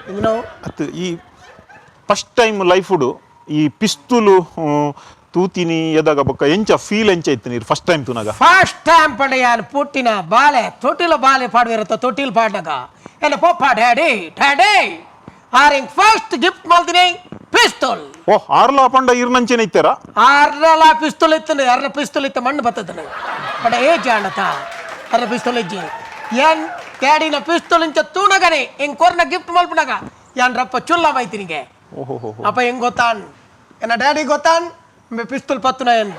ಇಂಜಿನವು. ಅತ್, ಈ first time ಲೈಫುಡು ಈ ಪಿಸ್ತೂಲು ತೂತಿನಿ ಎದಾಗ, ಬೊಕ್ಕ ಎಂಚ ಫೀಲ್ ಎಂಚ ಇತ್ತು ನೀರು ಫಸ್ಟ್ ಟೈಮ್ ತೂನಾಗ? ಫಸ್ಟ್ ಟೈಮ್ ಪಂಡ ಯಾನ್ ಪುಟ್ಟಿನ ಬಾಲೆ ತೊಟ್ಟಿಲ ಬಾಲೆ ಪಾಡುವಿರತ್ತ. ತೊಟ್ಟಿಲ್ ಪಾಡ್ನಾಗ ಎಲ್ಲ ಪೊಪ್ಪ ಡ್ಯಾಡಿ ಡ್ಯಾಡಿ ಆರ್ ಹಿಂಗ್ ಫಸ್ಟ್ ಗಿಫ್ಟ್ ಮಲ್ದಿನಿ ಪಿಸ್ತೂಲ್. ಓ, ಆರ್ಲ ಪಂಡ ಇರ್ನಂಚೆನೆ ಇತ್ತೆರಾ? ಆರ್ರಲ ಪಿಸ್ತೂಲ್ ಇತ್ತು. ಅರ್ರ ಪಿಸ್ತೂಲ್ ಇತ್ತು, ಮಣ್ಣು ಬತ್ತದ. ಬಟ್ ಏಜ್ ಆಂಡತ, ಅರ್ರ ಪಿಸ್ತೂಲ್ ಇಜ್ಜಿ. ಏನ್ ಡ್ಯಾಡಿನ ಪಿಸ್ತೂಲ್ ಇಂಚ ತೂನಗನೆ, ಹಿಂಗ್ ಕೊರ್ನ ಗಿಫ್ಟ್ ಮಲ್ಪನಾಗ ಯಾನ್ ರಪ್ಪ ಚುಲ್ಲ ಮಾಯ್ತಿನಿಗೆ. ಓಹೋ ಹೋ. ಅಪ್ಪ ಹೆಂಗ್ ಗೊತ್ತಾನ್, ಎನ್ನ ಡ್ಯಾಡಿ ಗೊತ್ತಾನ್ ಪಿಸ್ತೂಲ್ ಪತ್ತುನ ಏನ್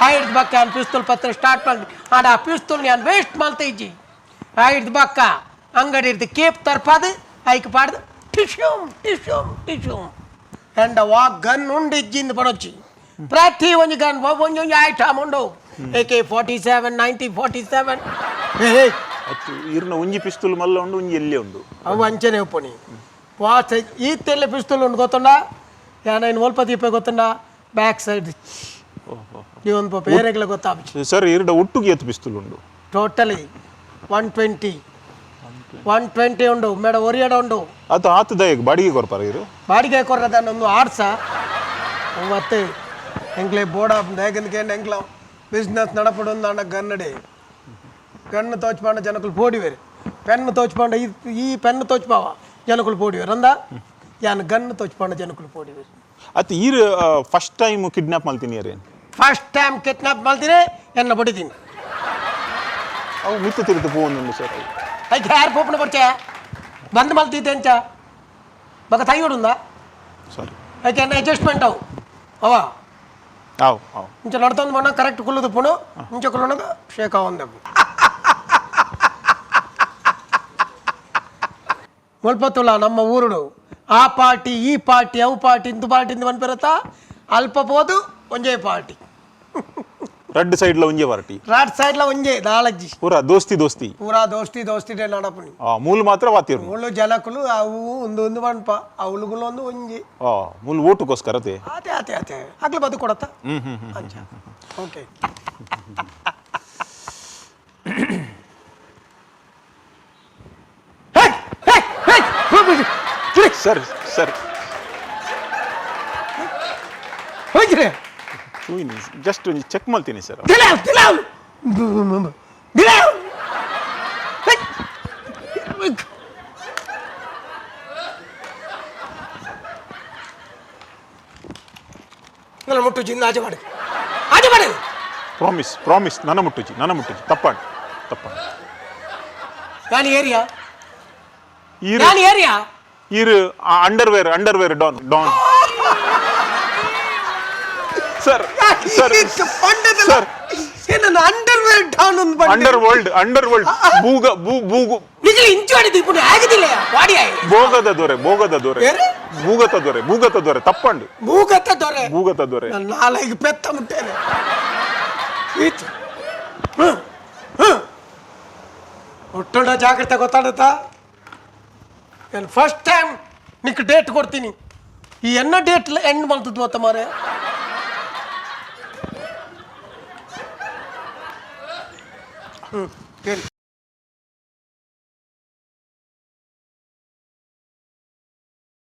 ಆಯ್ತು ಬಕ್ಕ. ಯಾನ್ ಪಿಸ್ತೂಲ್ ಪತ್ರ ಸ್ಟಾರ್ಟ್ ಮಾಡಿ ಆಡ, ಆ ಪಿಸ್ತೂಲ್ ಯಾನ್ ವೇಸ್ಟ್ ಮಲ್ತ ಇಜ್ಜಿ. ಆಯ್ತು ಬಕ್ಕ ಅಂಗಡಿ ಇರ್ದು ಕೇಪ್ ತರ್ಪಾದು ಐಕ್ ಪಾಡ್ದು ಟಿಶ್ಯೂಮ್ ಟಿಶ್ಯೂಮ್ ಟಿಶ್ಯೂಮ್ ಎಂಡ ವಾ ಗನ್ ಉಂಡು ಇಜ್ಜಿಂದ ಪಡೊಚ್ಚಿ. ಪ್ರತಿ ಒಂಜಿ ಗನ್ ಒಂಜಿ ಒಂಜಿ ಐಟಮ್ ಉಂಡು, AK-47, 1947. ಅತ್ತು, ಇರ್ನ ಒಂಜಿ ಪಿಸ್ತೂಲ್ ಮಲ್ಲ ಉಂಡು, ಒಂಜಿ ಎಲ್ಲಿ ಉಂಡು. ಅವು ಅಂಚನೆ ಉಪ್ಪುನಿ ವಾಚ್. ಈ ತೆಲ್ಲೆ ಪಿಸ್ತೂಲ್ ಉಂಡು ಗೊತ್ತುಂಡ? ಯಾನ ಇನ್ನು ಒಲ್ಪ ದೀಪ ಗೊತ್ತುಂಡ? ಬ್ಯಾಕ್ ಸೈಡ್ ಈ ಒಂದು ಬೇರೆಗಳ ಗೊತ್ತಾಪಿ. ಸರ್, ಇರ್ಡ ಒಟ್ಟುಗೆ ಏತ್ ಪಿಸ್ತೂಲ್ ಉಂಡು? ಟೋಟಲಿ 120, 120 ಉಂಡು ಮೇಡ, ಒರಿಯಡ ಉಂಡು. ಅದು ಆತ ದಯಗ್ ಬಾಡಿಗೆ ಕೊರ್ಪಾರ ಇರು? ಬಾಡಿಗೆ ಕೊರ್ರದ ಒಂದು ಆರ್ಸ ಮತ್ತೆ ಎಂಕ್ಲೆ ಬೋರ್ಡ್ ಹೇಗಂದ್ಕೇಂಡ ಎಂಕ್ಲ ಬಿಸ್ನೆಸ್ ನಡಪಡು ಅಂಡ ಗನ್ನಡೆ ಗನ್ನು ತೋಚ್ಪಾಂಡ ಜನಕುಲು ಪೋಡಿವೇರು. ಪೆನ್ ತೋಚ್ಪಾಂಡ ಈ ಈ ಪೆನ್ ತೋಚ್ಪಾವ ಜನಕುಲು ಪೋಡಿವೇರು ಅಂದ, ಯಾನ್ ಗನ್ನು ತೋಚ್ಪಾಂಡ ಜನಕುಲು ಪೋಡಿವೇರು. ಅತ್, ಈರ್ first time kidnap ಮಲ್ತೀನಿ ಏನ್? First time kidnap ಮಲ್ತೀನಿ, ಎನ್ನ ಬಡಿತೀನಿ. ಅವು ಮಿತ್ತು ತಿರುತು ಪೋವೊಂದುಂಡು ಸರ್ ಅವು. ಐಕ್ ಯಾರು ಪೋಪುನ ಪೊರ್ಚೆ ಬಂದ್ ಮಲ್ತಿದ್ದೆ ಎಂಚ ಬೊಕ ತೈಯೋಡುಂದ? ಸಾರಿ. ಐಕೆ ಎನ್ನ ಅಡ್ಜಸ್ಟ್ಮೆಂಟ್ ಅವು ಅವ. ಆವ್ ಆವ್. ಇಂಚ ನಡ್ತೊಂದು ಬಣ್ಣ ಕರೆಕ್ಟ್ ಕುಲ್ಲುದು ಪುಣು, ಇಂಚ ಕುಲ್ಲುನಗ ಶೇಕ್ ಆವಂದವು. ಮುಲ್ಪತ್ತುಲ ನಮ್ಮ ಊರುಡು ಆ ಪಾರ್ಟಿ ಈ ಪಾರ್ಟಿ ಅವು ಪಾರ್ಟಿ ಇಂದು ಪಾರ್ಟಿ ಇಂದು ಪನ್ಪಿರತ್ತ. ಅಲ್ಪ ಪೋದು ಒಂಜೇ ಪಾರ್ಟಿ. ರಡ್ಡ್ ಸೈಡ್ಲ ಒಂಜೆ ಪಾರ್ಟಿ. ರಾಡ್ ಸೈಡ್ಲ ಒಂಜೇ ದಾಳಜ್ಜಿ. ಪೂರಾ ದೋಸ್ತಿ ದೋಸ್ತಿ. ಪೂರಾ ದೋಸ್ತಿ ದೋಸ್ತಿ ನಡಪುನಿ. ಆ ಮೂಲು ಮಾತ್ರ ವಾತಿರ್ನು. ಮುಳ್ಳು ಜನಕುಲು ಅವು ಒಂದು ಒಂದು ಪನ್ಪ, ಅವಳುಗುಲು ಒಂದು ಒಂಜಿ. ಆ ಮೂಲು ಓಟುಗೋಸ್ಕರ ಅದೇ. ಆತೆ ಆತೆ ಆತೆ ಅಗ್ಲು ಬದು ಕೊಡತ್ತ. ಹ್ಮ್ ಹ್ಮ್ ಹ್ಮ್ ಅಂಚ, okay. Sir sir. ಹೋಗಿರಿ. ಜಸ್ಟ್ ಒಂಜಿ ಚೆಕ್ ಮಲ್ತೀನಿ ಸರ್. ದಿಲಾವ್ ದಿಲಾವ್ ದಿಲಾವ್. ನನ್ನ ಮುಟ್ಟು ಜಿಂದ ಆಚೆ ಮಾಡಿ, ಆಚೆ ಮಾಡಿ. ಪ್ರಾಮಿಸ್ ಪ್ರಾಮಿಸ್, ನನ್ನ ಮುಟ್ಟುಜಿ, ನನ್ನ ಮುಟ್ಟುಜಿ. ತಪ್ಪಾಂಡ್ ತಪ್ಪಾಂಡ್. ನಾನು ಏರಿಯಾ ಈರು ನಾನು ಏರಿಯಾ. ಈರು underwear underwear don don sir sir. Sir. ನನ್ನ ಅಂಡರ್ವೇರ್ ಡೌನ್ ಒಂದು ಬಂಡೆ. Under world under world, ಬೂಗ ಬೂ ಬೂಗು. ನಿಜ ಇಂಚು ಆಡಿದ್ದು ఇప్పుడు ಆಗುದಿಲ್ಲ ಬಾಡಿ ಆಯಿ. ಭೋಗದ ದೊರೆ, ಭೋಗದ ದೊರೆ. ಏರು? ಭೂಗತ ದೊರೆ, ಭೂಗತ ದೊರೆ, ತಪ್ಪಂಡು. ಮೂಗತ್ತ ದೊರೆ. ಭೂಗತ ದೊರೆ. ನನ್ನ ನಾಳೆಗೆ ಪೆತ್ತ ಮುಟ್ಟೇನೆ ಈತು. ಹ್ಮ್ ಹ್ಮ್ ಒಟ್ಟುಂಡ ಜಾಗ್ರತೆ ಗೊತ್ತಾಡತ್ತಾ? ನಾನು ಫಸ್ಟ್ ಟೈಮ್ ನಿಕ್ ಡೇಟ್ ಕೊಡ್ತೀನಿ. ಈ ಎನ್ನ ಡೇಟ್ ಎಂಡ್ ಮಾಡ್ತದ್ದು ಗೊತ್ತ ಮಾರೆ? ಹ್ಞೂ, ಹೇಳಿ.